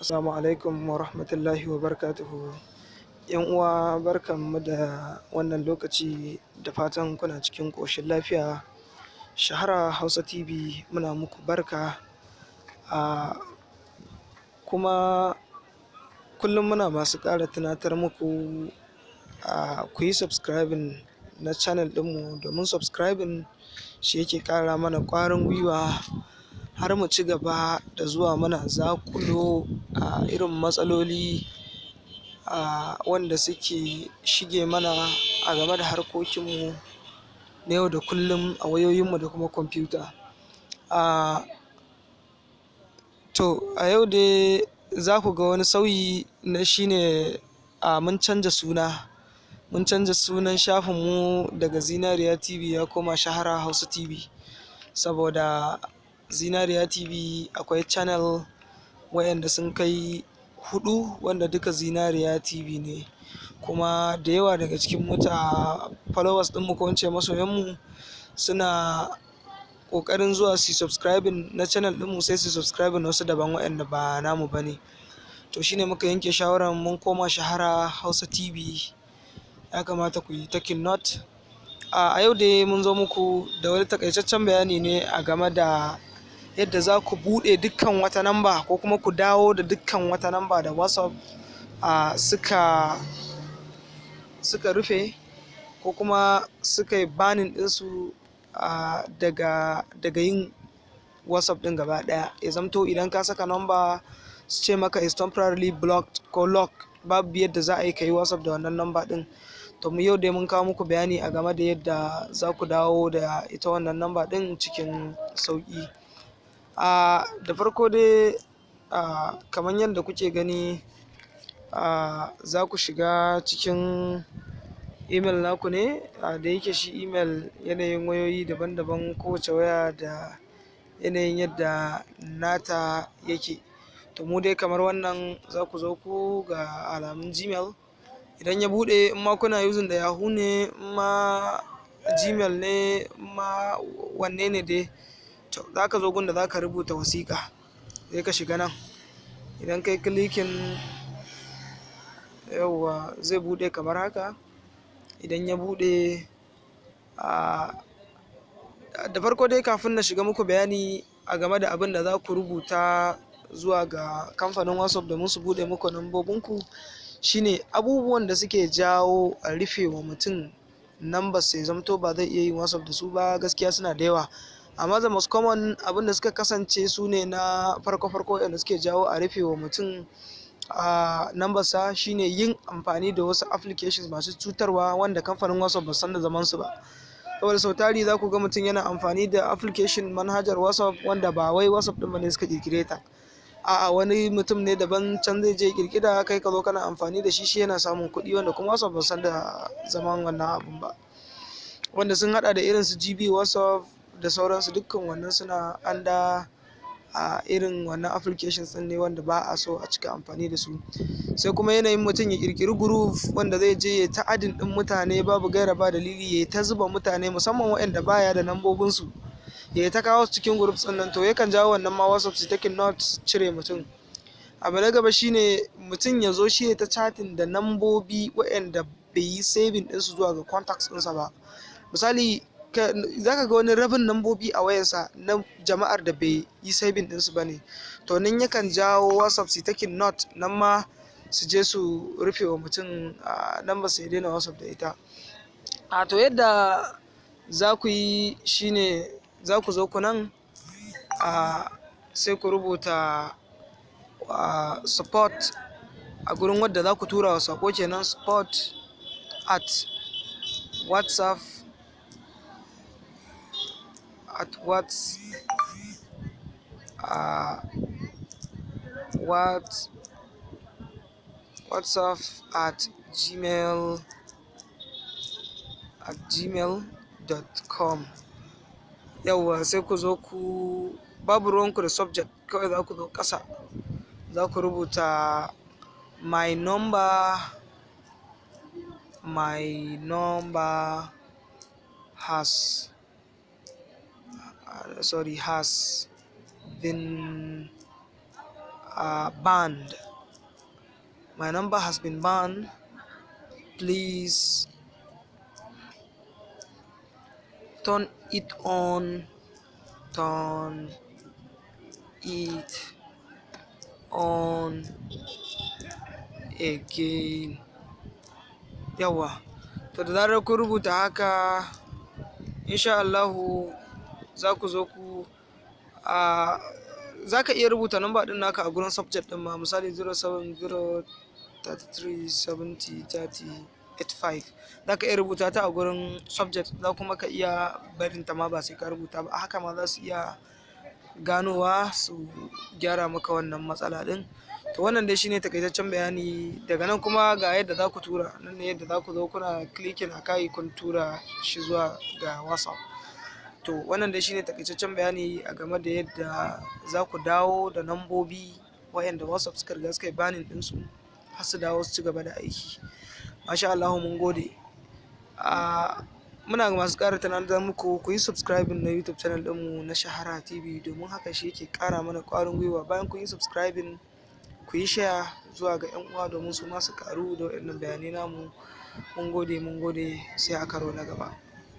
Assalamu alaikum wa rahmatullahi wa barakatuhu. ‘Yan uwa, barkanmu da wannan lokaci, da fatan kuna cikin ƙoshin lafiya. Shahara Hausa TV muna muku barka. A kuma kullum muna masu ƙara tunatar muku a ku yi subscribing na channel ɗinmu, domin subscribing shi yake ƙara mana ƙwarin gwiwa har mu ci gaba da zuwa muna zaƙulo a irin matsaloli a wanda suke shige mana a game da harkokinmu na yau da kullum a wayoyinmu da kuma kwamfuta. To, a yau dai za ku ga wani sauyi na shine a mun canza suna. Mun canza sunan shafinmu daga Zinariya TV ya koma Shahara Hausa TV. Saboda Zinariya TV akwai channel wayanda sun kai huɗu wanda duka Zinariya TV ne. Kuma da yawa daga cikin followers ɗinmu, ko in ce masoyanmu, suna ƙoƙarin zuwa su subscribing na channel ɗinmu, sai su subscribing wasu daban waɗanda ba namu ba ne. To, shine muka yanke shawarar mun koma Shahara Hausa TV. Ya kamata ku yi taking note. A yau dai mun zo muku da wani takaitaccen bayani ne a game da yadda za ku buɗe dukkan wata namba ko kuma ku dawo da dukkan wata namba da WhatsApp suka rufe ko kuma suka yi banning ɗinsu daga yin WhatsApp ɗin gaba ɗaya. Ya zamto idan ka saka namba, su ce maka is temporarily blocked ko lock, babu yadda za a yi ka yi WhatsApp da wannan namba ɗin. To, mu yau dai mun kawo muku bayani a game da yadda za ku dawo da ita wannan namba ɗin cikin sauƙi. Da farko dai, kamar yadda kuke gani, za ku shiga cikin email naku ne. Da yake shi email, yanayin wayoyi daban-daban, kowace waya da yanayin yadda nata yake. To, mu dai kamar wannan, za ku zo ku ga alamun Gmail. Idan ya buɗe, in ma kuna using da Yahoo ne, in ma Gmail ne, in ma wanne ne dai, to za ka zo gun da za ka rubuta wasiƙa, sai ka shiga nan. Idan kai clicking, yauwa, zai buɗe kamar haka. Idan ya buɗe, da farko dai, kafin na shiga muku bayani a game da abin da za ku rubuta zuwa ga kamfanin WhatsApp domin su buɗe muku lambobinku, shine abubuwan da suke jawo a rufe wa mutum numbers sai zamto ba zai iya yin WhatsApp da su ba, gaskiya suna da yawa. Amma the most common, abin da suka kasance su ne na farko-farko wanda suke jawo a rufe wa mutum a number sa, shine yin amfani da wasu applications masu cutarwa wanda kamfanin WhatsApp ba san da zaman su ba. Saboda sau tari za ku ga mutum yana amfani da application, manhajar WhatsApp, wanda ba wai WhatsApp ɗin bane suka ƙirƙire ta. A'a, wani mutum ne daban can zai je ƙirƙira, kai ka zo kana amfani da shi, shi yana samun kuɗi, wanda kuma WhatsApp ba san da zaman wannan abun ba. Wanda sun haɗa da irin su GB WhatsApp da sauransu. Dukkan wannan suna under a irin wannan applications ɗin ne wanda ba a so a cika amfani da su. Sai kuma yanayin mutum ya ƙirƙiri group wanda zai je ya ta adding ɗin mutane babu gaira ba dalili, ya ta zuba mutane, musamman waɗanda baya da lambobinsu, ya ta kawo su cikin groups ɗin nan. To, yakan jawo wannan ma WhatsApp su taking note, su cire mutum. Abu na gaba shine mutum ya zo shi ya ta chatting da nambobi waɗanda bai yi saving ɗinsu zuwa ga contacts ɗinsa ba. Misali, za ka ga wani rabin nambobi a wayarsa na jama'ar da bai yi saving ɗinsu ba ne. To, nan yakan jawo WhatsApp su taking note, nan ma su je su rufe wa mutum number sai daina WhatsApp da ita. A to, yadda za ku yi shine za ku zo ku nan, sai ku rubuta support a gurin wadda za ku tura wa sako kenan, support at whatsapp@gmail.com. Yauwa, sai ku zo ku, babu ruwanku da subject, kawai za ku zo ƙasa, za ku rubuta "My number has sorry has been Banned, my number has been banned, please turn it on, turn it on again. Yawwa, to da zarar kun rubuta haka, insha Allahu za ku zo ku a za ka iya rubuta number ɗin naka a gurin subject ɗin ma, misali 070 33 70 30 85. Za ka iya rubuta ta a gurin subject, za kuma ka iya barin ta ma ba sai ka rubuta ba. Haka ma za su iya ganowa su gyara maka wannan matsala ɗin. To, wannan dai shine takaitaccen bayani. Daga nan kuma ga yadda za ku tura. Nan ne yadda za ku zo kuna clicking a kai, kun tura shi zuwa ga WhatsApp. To, wannan dai shine takaitaccen bayani a game da yadda za ku dawo da nambobi waɗanda WhatsApp suka riga suka yi banning ɗinsu, har su dawo su ci gaba da aiki. Masha Allahu, mun gode. Muna masu ƙara tunatar muku ku yi subscribing na YouTube channel ɗinmu na Shahara TV, domin haka shi yake ƙara mana ƙwarin gwiwa. Bayan kun yi subscribing, ku yi share zuwa ga 'yan uwa domin su ma su ƙaru da waɗannan bayanai namu. Mun gode, mun gode, sai a karo na gaba.